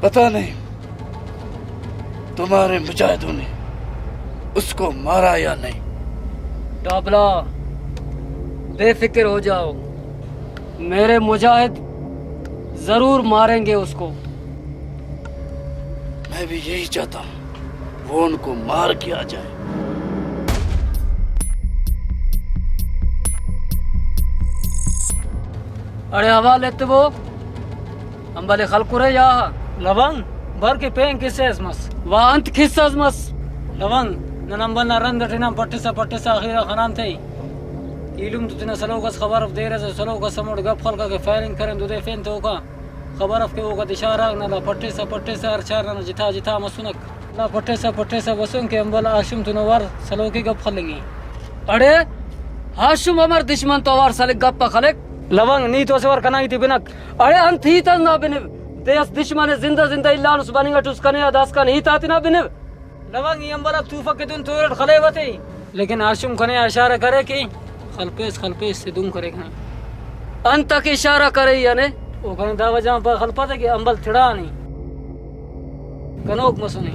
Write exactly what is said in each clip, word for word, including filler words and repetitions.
پتہ نہیں تمہارے مجاہدوں نے اس کو مارا یا نہیں۔ ڈابلا، بے فکر ہو جاؤ، میرے مجاہد ضرور ماریں گے اس کو۔ میں بھی یہی چاہتا ہوں، وہ ان کو مار کے آ جائے۔ اڑے حوال ایتبو، امبل ءِ خلکرے یا؟ لونگ، بر کہ پین کسہ اس مس۔ وا انت کسہ اس مس؟ لونگ، نن امبل نا رند اٹ ہنان پٹسا پٹسا آخیر آ خنان تھے۔ ایلم تو تینا سلوک اس خبر اف دیر اسے، سلوک اس ہموڑے گپ خلکا کہ فائرنگ کرین، دودے فین تو اوکا خبر اف کہ اوکا دشارا ننا پٹسا پٹسا ہر چار ننا جتا جتا مسنک۔ نا پٹیسہ پٹیسہ بسن کہ امبل آشم تون اوار سلوکی گپ خلنگی۔ اڑے ہاشم امر دشمن تو اوار سلک گپ خلک؟ لونگ نی تو اسہ وار کنا ہیتے بنک۔ اڑے انت ہیت اس نا بنو؟ دے اس دشمن ءِ زندہ زندہ الانس بننگ اٹ اس کنے آ داسکان ہیت آتے نا بنو؟ لونگ ای امبل آک توفک کہ دن تویرٹ خلیوہ تے۔ لیکن ہاشم کنے آ اشارہ کرے کہ خلپیس، خلپیس، سے دن کریک نا۔ انت اکہ اشارہ کرے ای انے؟ او کنے دا وجہ آن پا خلپہ تے کہ امبل تڑانے، کنوک مسنے۔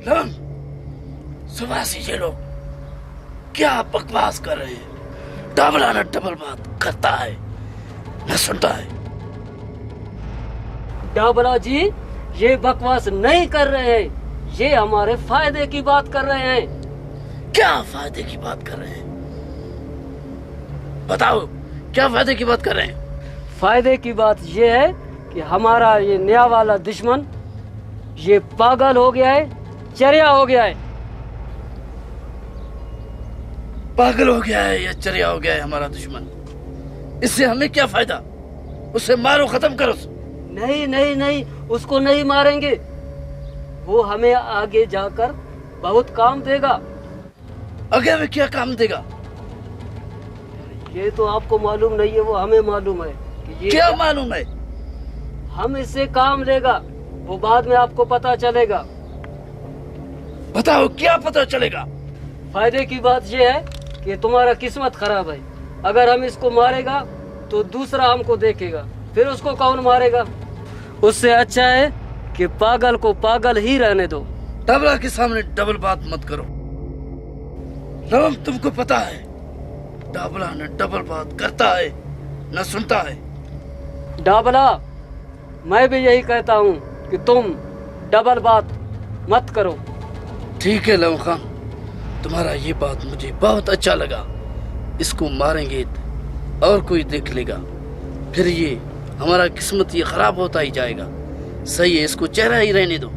لونگ، صبح سے یہ لوگ کیا بکواس کر رہے ہیں؟ ڈبل آن ڈبل بات کرتا ہے، نہ سنتا ہے۔ ڈابلا جی، یہ بکواس نہیں کر رہے ہیں، یہ ہمارے فائدے کی بات کر رہے ہیں۔ کیا فائدے کی بات کر رہے ہیں؟ بتاؤ، کیا فائدے کی بات کر رہے ہیں؟ فائدے کی بات یہ ہے کہ ہمارا یہ نیا والا دشمن، یہ پاگل ہو گیا ہے، چریا ہو گیا ہے۔ پاگل ہو گیا ہے یا چریا ہو گیا ہے ہمارا دشمن؟ اس سے ہمیں کیا فائدہ؟ اسے مارو، ختم کرو اسے۔ نہیں، نہیں، نہیں، اس کو نہیں ماریں گے۔ وہ ہمیں آگے جا کر بہت کام دے گا۔ آگے ہمیں کیا کام دے گا؟ یہ تو آپ کو معلوم نہیں ہے، وہ ہمیں معلوم ہے کہ یہ کیا معلوم ہے؟ ہم اس سے کام لے گا، وہ بعد میں آپ کو پتا چلے گا۔ بتاؤ، کیا پتا چلے گا؟ فائدے کی بات یہ ہے کہ تمہارا قسمت خراب ہے۔ اگر ہم اس کو مارے گا تو دوسرا ہم کو دیکھے گا، پھر اس کو کون مارے گا؟ اس سے اچھا ہے کہ پاگل کو پاگل ہی رہنے دو۔ ڈبلا کے سامنے ڈبل بات مت کرو۔ لونگ، تم کو پتا ہے، ڈبلا نہ ڈبل بات کرتا ہے، نہ سنتا ہے۔ ڈبلا، میں بھی یہی کہتا ہوں کہ تم ڈبل بات مت کرو۔ ٹھیک ہے لونگ خان، تمہارا یہ بات مجھے بہت اچھا لگا۔ اس کو ماریں گے اور کوئی دیکھ لے گا، پھر یہ ہمارا قسمت یہ خراب ہوتا ہی جائے گا۔ صحیح ہے، اس کو چہرہ ہی رہنے دو۔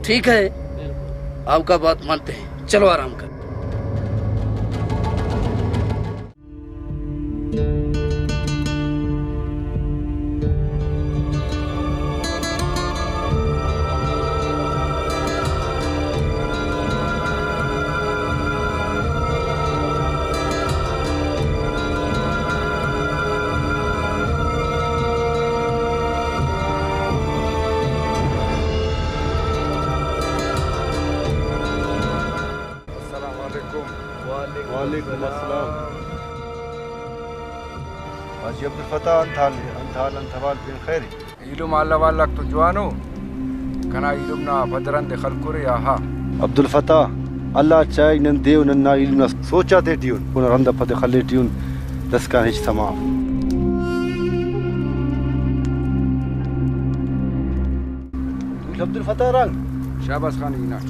ٹھیک ہے، آپ کا بات مانتے ہیں، چلو آرام کر۔ السلام علیکم۔ وعلیکم السلام۔ حاجی عبدالفتاح، انت حال، انت حال، انت حوال، پین خیر؟ ایلم اللہ والاک تو جوانو، کنا ایلم نا پدرند خلکرے آہا۔ عبدالفتاح، اللہ چائک نن دے و نن نا ایلم نا سوچ آتیٹی ان، اونا رند آ پد خلیٹی ان، داسکان ہچ سما اف۔ دول عبدالفتاح رنگ۔ شاباس خان، ای ناٹ۔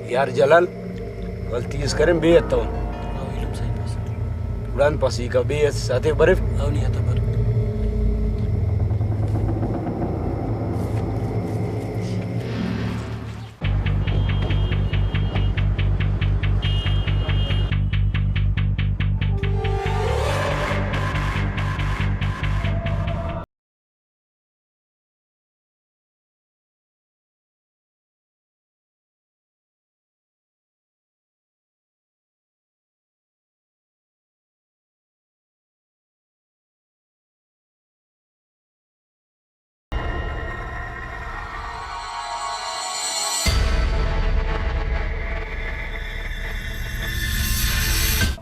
یار جلال، غلطی اس کرین، بے اتون۔ او ایلم صحیح پاس۔ گڑان پاس ای کا بے اس ساتے بریف۔ او نی ہتہ بر۔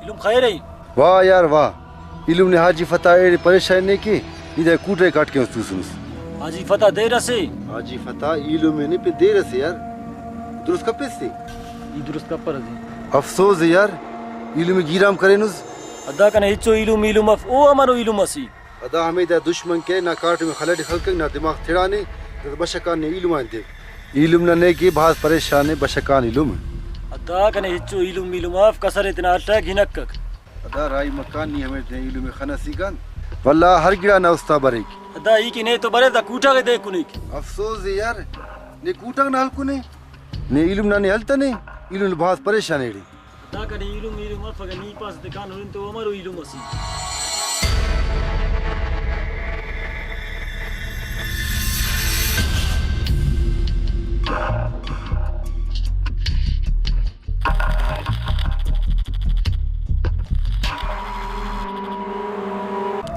ایلم خیر ءِ؟ واہ یار واہ، ایلم نے حاجی فتح ایڑے پریشان نے کہ ای دا کوٹہ کاٹ کے اس توسنس۔ حاجی فتح دیر اسے۔ حاجی فتح ایلم نے پہ دیر اسے یار، درست کپیس تے۔ ای درست کپر اسے۔ افسوس ءِ یار، ایلم گیرام کرینس۔ ادا کنے ہچو ایلم ایلم اف، او امرو ایلم اسے۔ ادا ہمے دا دشمن کہ نا کاٹم خلڈ خلکک نا دماغ تڑانے، داسہ بشخان نے ایلم آن دے۔ ایلم نا نے کہ بھاز پریشان ءِ، بشخان ایلم۔ ادا کنے ہچو ایلم ایلم اف، کسر ءِ تینا اٹک ہنکک۔ ادا راہی مکان نی ہمے دے ایلم ءِ خن اسیکان۔ واللہ ہر گڑا نا استا بریک۔ ادا ای کہ نے تو برے دا کوٹہ غے دے کنیک۔ افسوس ءِ یار، نے کوٹہ نا ہلکنے۔ نے ایلم نا نے ہلتنے، ایلم بھاز پریشان ایڑے۔ دا کنے ایلم ایلم اف، اگہ نی پاس تے کان ہرن تو امرو ایلم اسے۔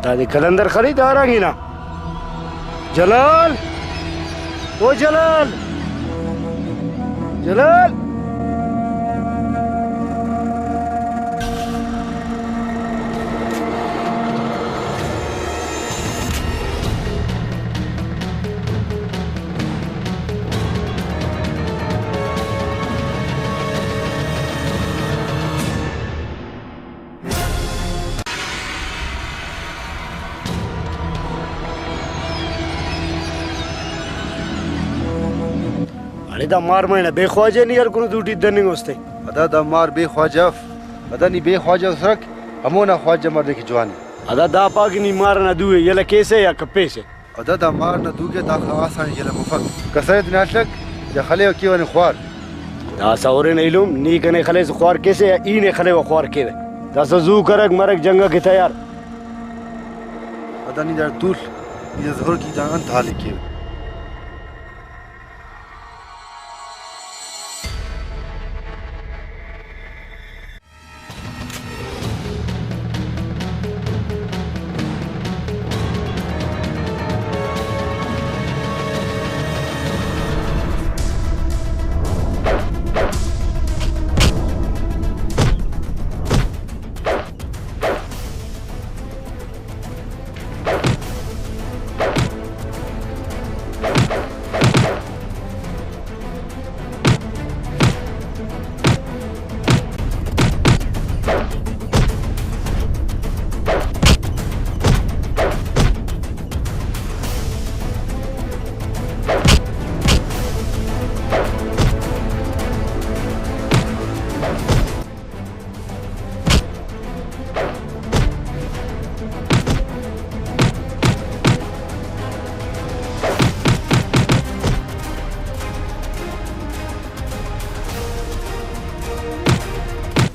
دادے قلندر خلیدار آنگینا۔ جلال! او جلال! جلال! اڑے دا مار مرینا بے خواجہ، نی ہر کنو دوٹی دننگ استے۔ ادا دا مار بے خواجہ اف۔ ادا نی بے خواجہ اسرک، ہمونا خواجہ مردے کہ جوان ءِ۔ ادا دا پا کہ نی مار ئنا دو ءِ یلہ کیسہ یا کپیسہ؟ ادا دا مار نا دوکہ داخہ آسان یلہ مفک۔ کسر ءِ تینا اٹک یا خلیوہ کیوہ نے خوار۔ داسہ ہرن ایلم، نی کنے خلیس خوار کیسہ یا ای نے خلیوہ خوار کیوہ۔ داسہ زو کرک مرک جنگ ئکے تیار۔ ادا نی داڑے تول، ای داسہ ہر کہ ای دانا انت حال ءِ کیوہ۔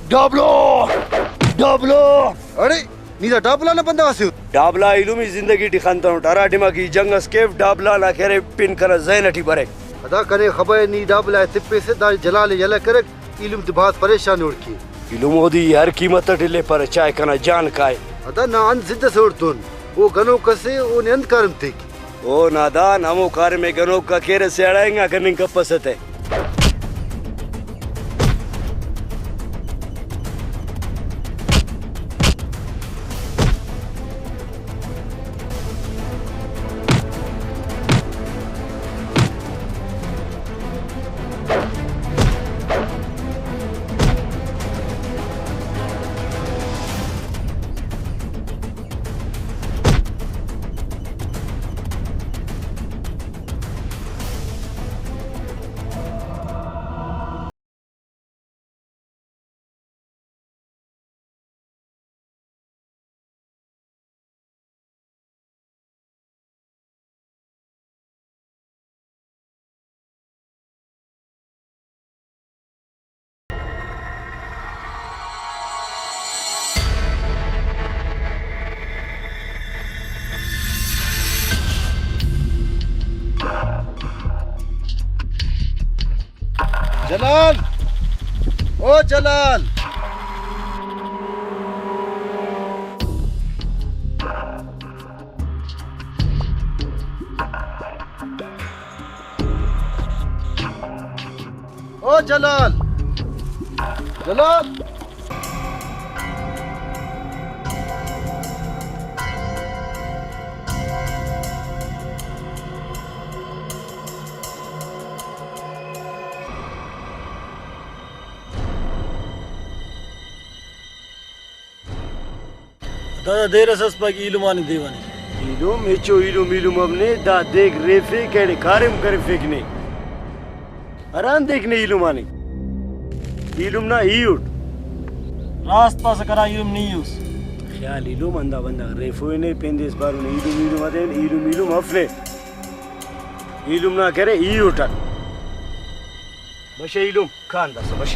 ڈابلو! ڈابلو! اڑے! نی دا ڈابلا نا بندغ اسے اُٹ۔ ڈابلا ایلم ای زندگی ٹی خنتنٹ، ہرا ٹائما کہ ای جنگ اس کیو، ڈابلا نا کہ ارے پن کنا ذہن ٹی بریک۔ ادا کنے خبر ءِ، نی ڈابلا ءِ تپیسہ، دا جلال ءِ یلہ کرک، ایلم تے بھاز پریشان اوڑ کیو۔ ایلم اودے ای ہر قیمت اٹ الیپرہ، چائے کنا جان کائے۔ ادا نا انت ضد ئسے اوڑتون، او گنوک ئسے، او نے انت کاریم تیک؟ او نادان، ہمو کاریم ءِ گنوک آ کیرہ، سیاڑا انگا کننگ کپسہ تہ۔ جلال۔ او جلال، جلال۔ دادا دیر اس ئس پائک ایلم آن دیوانے۔ ایلم؟ ہچو ایلم ایلم ہم نے، دا دیک ریفک ایڑے کاریم کرفیک نے۔ ہران دیک نے ایلم آنے۔ ایلم نا ای اٹ۔ راست پاسہ کرا ایلم نی اس۔ خیال ایلم ہندا بندغ ریفوئی نے، پین دیس بارو نے ایلم ایلم ادین، ایلم ایلم اف نے۔ ایلم نا کرے ای اٹ۔ بشے ایلم۔ کان داسہ بش۔